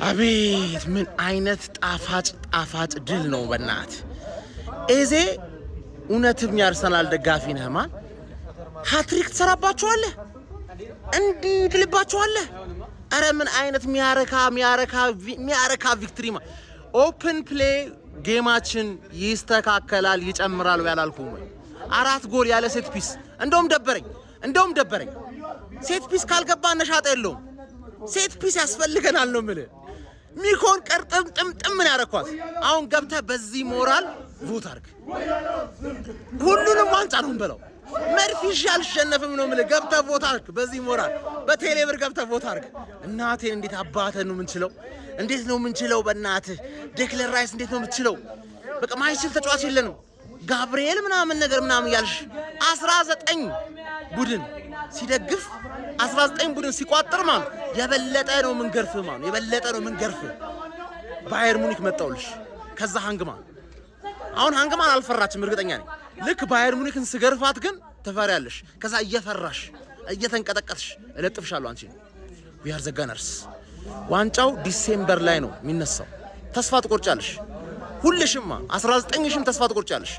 አቤት ምን አይነት ጣፋጭ ጣፋጭ ድል ነው! በናት ኤዜ እውነትም የአርሰናል ደጋፊ ነህ man። Hat-trick ትሰራባችኋለህ፣ እንዲህ ትልባችኋለህ። አረ ምን አይነት ሚያረካ ሚያረካ ሚያረካ victory! Open play game ኣችን ይስተካከላል፣ ይጨምራል ያላልኩም ወይ? አራት ጎል ያለ set piece። እንደውም ደበረኝ፣ እንደውም ደበረኝ። Set piece ካልገባ ነሻጣ የለውም። Set piece ያስፈልገናል ነው የምልህ። ሚኮን ቀርጥም ጥምጥም ምን ያረኳት። አሁን ገብተህ በዚህ ሞራል vote አድርግ። ሁሉንም ዋንጫ ነው እንበለው። መድፍ ይዤ አልሸነፍም ነው የምልህ። ገብተህ vote አድርግ። በዚህ ሞራል በቴሌብር ገብተህ vote አድርግ። እናቴን እንዴት አባተን ነው የምንችለው? እንዴት ነው የምንችለው? በእናትህ ዴክለን ራይስ እንዴት ነው የምትችለው? በቃ ማይችል ተጫዋች የለንም። ጋብርኤል ምናምን ነገር ምናምን እያልሽ 19 ቡድን ሲደግፍ፣ 19 ቡድን ሲቋጥር ማለት የበለጠ ነው የምንገርፍ ማለት የበለጠ ነው የምንገርፍ። ባየር ሙኒክ መጣውልሽ። ከዛ ሃንግማን፣ አሁን ሃንግማን አልፈራችም፣ እርግጠኛ ነኝ። ልክ ባየር ሙኒክን ስገርፋት ግን ትፈሪያለሽ። ከዛ እየፈራሽ እየተንቀጠቀጥሽ እለጥፍሻለሁ አንቺ። We are the Gunners። ዋንጫው December ላይ ነው የሚነሳው። ተስፋ ትቆርጫለሽ። ሁልሽማ 19ሽም ተስፋ ትቆርጫለሽ።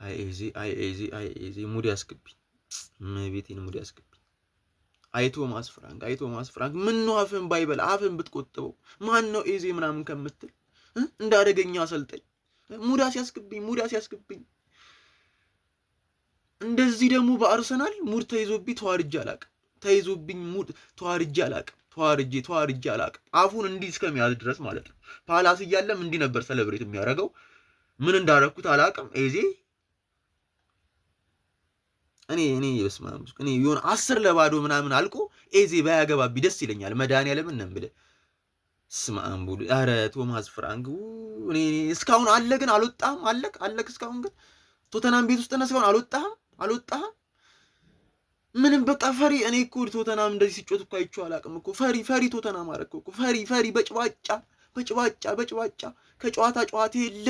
አይ ኤዜ፣ አይ ኤዜ፣ አይ ኤዜ፣ ሙድ ያስገብኝ፣ እመቤቴን ሙድ ያስገብኝ። አይ ቶማስ ፍራንክ፣ አይ ቶማስ ፍራንክ፣ ምን ነው አፍን ባይበላ፣ አፍን ብትቆጥበው፣ ማን ነው ኤዜ ምናምን ከምትል እንደ አደገኛ አሰልጣኝ ሙድ ሲያስገብኝ፣ ሙድ ሲያስገብኝ። እንደዚህ ደግሞ በአርሰናል ሙድ ተይዞብኝ ተዋርጄ አላቅም። ተይዞብኝ ሙድ ተዋርጄ አላቅም። ተዋርጄ ተዋርጄ አላቅም። አፉን እንዲህ እስከሚያዝ ድረስ ማለት ነው። ፓላስ እያለም እንዲህ ነበር celebrate የሚያደርገው። ምን እንዳረኩት አላቅም። ኤዜ እኔ በስመ አብ፣ እኔ የሆነ 10-0 ምናምን አልቆ ኤዜ ባያገባብኝ ደስ ይለኛል። መድኃኒዓለምን ነው የምልህ። ስመ አብ ወልድ። ኧረ ቶማስ ፍራንክ እኔ እስካሁን አለ ግን አልወጣህም። አለክ አለክ እስካሁን ግን ቶተናም ቤት ውስጥ ነህ። እስካሁን አልወጣህም፣ አልወጣህም። ምንም በቃ ፈሪ። እኔ እኮ ቶተናም እንደዚህ ሲጮት እኮ አይቼው አላውቅም እኮ። ፈሪ ፈሪ ቶተናም አደረገው እኮ። ፈሪ ፈሪ፣ በጭባጫ በጭባጫ በጭባጫ፣ ከጨዋታ ጨዋታ የለ።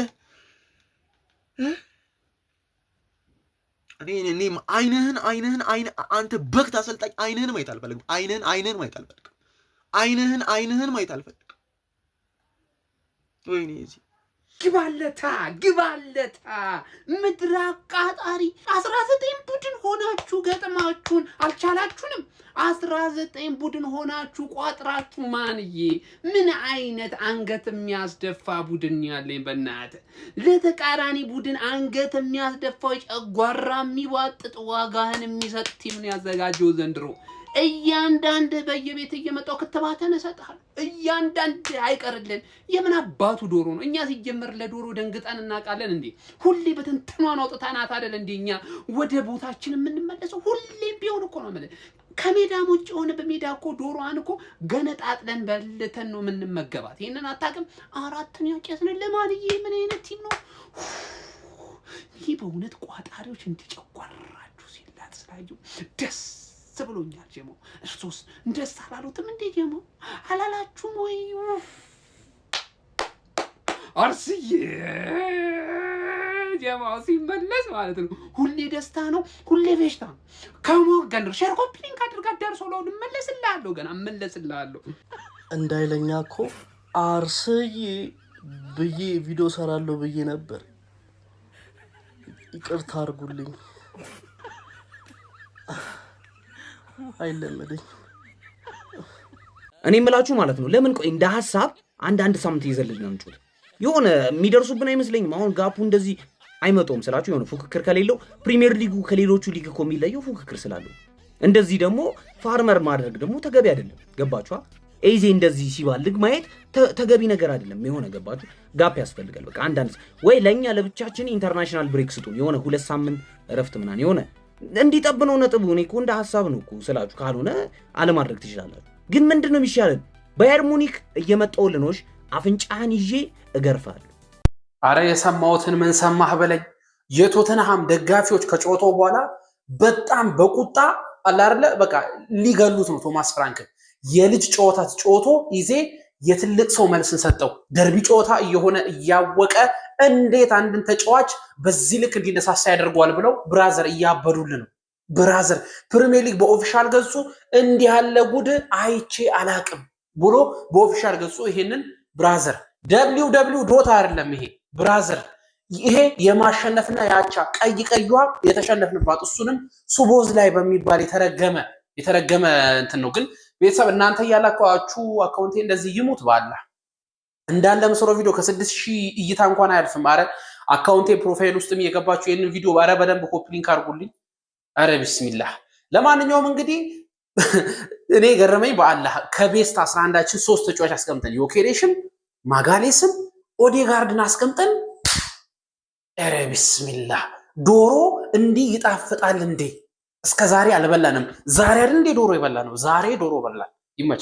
እኔ አይንህን አይንህን አይን አንተ በግት አሰልጣኝ አይንህን ማየት አልፈልግም። አይንህን አይንህን ማየት አልፈልግም። አይንህን አይንህን ማየት አልፈልግም። ወይኔ እዚህ ግባለታ ግባለታ ምድር አቃጣሪ፣ 19 ቡድን ሆናችሁ ገጥማችሁን አልቻላችሁንም። 19 ቡድን ሆናችሁ ቋጥራችሁ ማንዬ፣ ምን አይነት አንገት የሚያስደፋ ቡድን ያለኝ በእናትህ። ለተቃራኒ ቡድን አንገት የሚያስደፋው፣ ጨጓራ የሚቧጥጥ፣ ዋጋህን የሚሰጥ team ነው ያዘጋጀው ዘንድሮ። እያንዳንድ በየቤት እየመጣው ክትባትን እሰጥሃለሁ። እያንዳንድ አይቀርልን። የምን አባቱ ዶሮ ነው? እኛ ሲጀመር ለዶሮ ደንግጠን እናውቃለን እንዴ? ሁሌ በትንትኗን አውጥተናት አይደል እንዴ እኛ ወደ ቦታችን የምንመለሰው? ሁሌም ቢሆን እኮ ነው የምልህ። ከሜዳም ውጭ የሆነ በሜዳ እኮ ዶሮዋን እኮ ገነጣጥለን በልተን ነው የምንመገባት። ይህንን አታውቅም? አራትን ያጨስን ለማንዬ ምን አይነት team ነው ይህ? በእውነት ቋጣሪዎች እንዲጨጓራችሁ ሲላጥ ስላየሁ ደስ ብሎኛል። ጀሞ እርሶስ ደስ አላሉትም እንዴ? ጀሞ አላላችሁም ወይ? አርስዬ ጀማው ሲመለስ ማለት ነው። ሁሌ ደስታ ነው፣ ሁሌ ፌሽታ ነው። ከሞገን share copy link አድርጋ ደርሶ ነው። እመለስልሃለሁ፣ ገና እመለስልሃለሁ። እንዳይለኛ እኮ አርስዬ ብዬ ቪዲዮ ሰራለሁ ብዬ ነበር። ይቅርታ አድርጉልኝ፣ አይለመደኝ። እኔ የምላችሁ ማለት ነው፣ ለምን ቆይ እንደ ሀሳብ አንድ አንድ ሳምንት እየዘለልን ነው እንጩት? የሆነ የሚደርሱብን አይመስለኝም። አሁን gap ኡ እንደዚህ አይመጣውም ስላችሁ የሆነ ፉክክር ከሌለው፣ ፕሪሚየር ሊጉ ከሌሎቹ ሊግ እኮ የሚለየው ፉክክር ስላለው፣ እንደዚህ ደግሞ farmer ማድረግ ደግሞ ተገቢ አይደለም። ገባችኋ? ኤዜ እንደዚህ ሲባልግ ማየት ተገቢ ነገር አይደለም። የሆነ ገባችሁ? Gap ያስፈልጋል። በቃ አንዳንድ ወይ ለእኛ ለብቻችን international break ስጡን፣ የሆነ 2 ሳምንት እረፍት ምናምን የሆነ እንዲጠብ ነው ነጥቡ። እኔ እኮ እንደ ሀሳብ ነው እኮ ስላችሁ፣ ካልሆነ አለማድረግ ትችላላችሁ። ግን ምንድን ነው የሚሻለን? ባየር ሙኒክ እየመጣውልኖች አፍንጫህን ይዤ እገርፋለሁ። አረ የሰማሁትን ምን ሰማህ በለኝ። የቶተንሃም ደጋፊዎች ከጨዋታው በኋላ በጣም በቁጣ አለ አይደለ፣ በቃ ሊገሉት ነው ቶማስ ፍራንክን። የልጅ ጨዋታ ተጫውቶ ኢዜ የትልቅ ሰው መልስን ሰጠው። ደርቢ ጨዋታ እየሆነ እያወቀ እንዴት አንድን ተጫዋች በዚህ ልክ እንዲነሳሳ ያደርገዋል ብለው brother እያበዱልን ነው። Brother፣ ፕሪሚየር ሊግ በ official ገጹ እንዲህ ያለ ጉድ አይቼ አላቅም ብሎ በ official ገጹ ይሄንን brother WW dot አይደለም ይሄ brother፣ ይሄ የማሸነፍና የአቻ ቀይ ቀይዋ የተሸነፍንባት እሱንም ሱቦዝላይ በሚባል የተረገመ እንትን ነው። ግን ቤተሰብ እናንተ እያላካችሁ አካውንቴ እንደዚህ ይሙት ባላ እንዳለ ምስሮ ቪዲዮ ከ6,000 እይታ እንኳን አያልፍም። አረ አካውንቴ profile ውስጥም እየገባችሁ ይህንን ቪዲዮ አረ በደንብ copy link አድርጉልኝ። አረ ቢስሚላህ። ለማንኛውም እንግዲህ እኔ ገረመኝ በአላህ ከ best 11ችን ሶስት ተጫዋች አስቀምጠን ዮኬሬሽን፣ ማጋሌስን፣ ኦዴጋርድን አስቀምጠን ኧረ ቢስሚላህ ዶሮ እንዲህ ይጣፍጣል እንዴ? እስከ ዛሬ አልበላንም። ዛሬ አይደል እንዴ ዶሮ የበላ ነው? ዛሬ ዶሮ በላን። ይመቻል።